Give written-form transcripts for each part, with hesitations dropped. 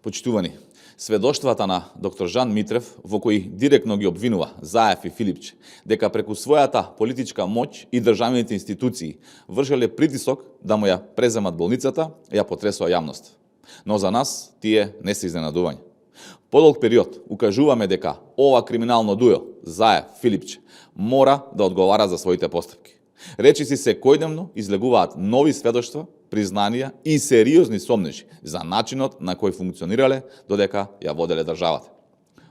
Почитувани, сведоштвата на доктор Жан Митрев, во кои директно ги обвинува Заев и Филипче, дека преку својата политичка моќ и државните институции вршеле притисок да му ја преземат болницата, ја потресува јавност. Но за нас тие не се изненадување. Подолг период укажуваме дека ова криминално дуел, Заев, Филипче, мора да одговара за своите постапки. Речиси секојдневно излегуваат нови сведоштва, признанија и сериозни сомнежи за начинот на кој функционирале додека ја воделе државата.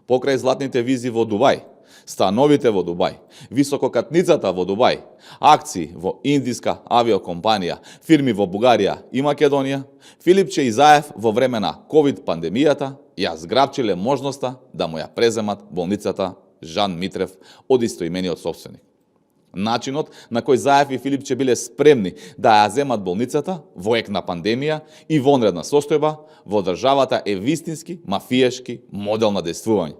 Покрај златните визи во Дубај, становите во Дубај, висококатницата во Дубај, акции во индиска авиокомпанија, фирми во Бугарија и Македонија, Филипче и Заев во време на ковид пандемијата ја зграбчиле можноста да му ја преземат болницата Жан Митрев од истоимениот сопственик. Начинот на кој Заев и Филипче биле спремни да ја земат болницата во ек на пандемија и вонредна состојба во државата е вистински мафиешки модел на действување.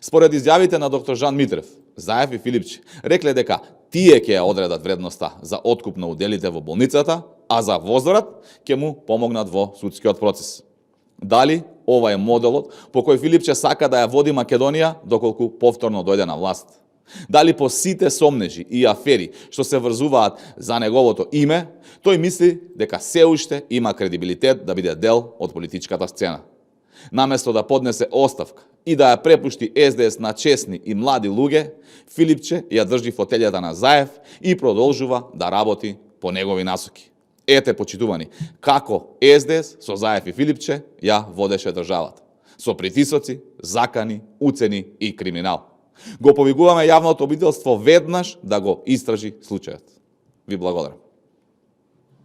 Според изјавите на доктор Жан Митрев, Заев и Филипче рекле дека тие ќе ја одредат вредноста за откуп на уделите во болницата, а за возврат ќе му помогнат во судскиот процес. Дали ова е моделот по кој Филипче сака да ја води Македонија доколку повторно дојде на власт? Дали по сите сомнежи и афери што се врзуваат за неговото име, тој мисли дека се уште има кредибилитет да биде дел од политичката сцена? Наместо да поднесе оставка и да ја препушти СДС на чесни и млади луѓе, Филипче ја држи фотелјата на Заев и продолжува да работи по негови насоки. Ете, почитувани, како СДС со Заев и Филипче ја водеше државата. Со притисоци, закани, уцени и криминал. Го повикуваме јавното обвинителство веднаш да го истражи случајот. Ви благодарам.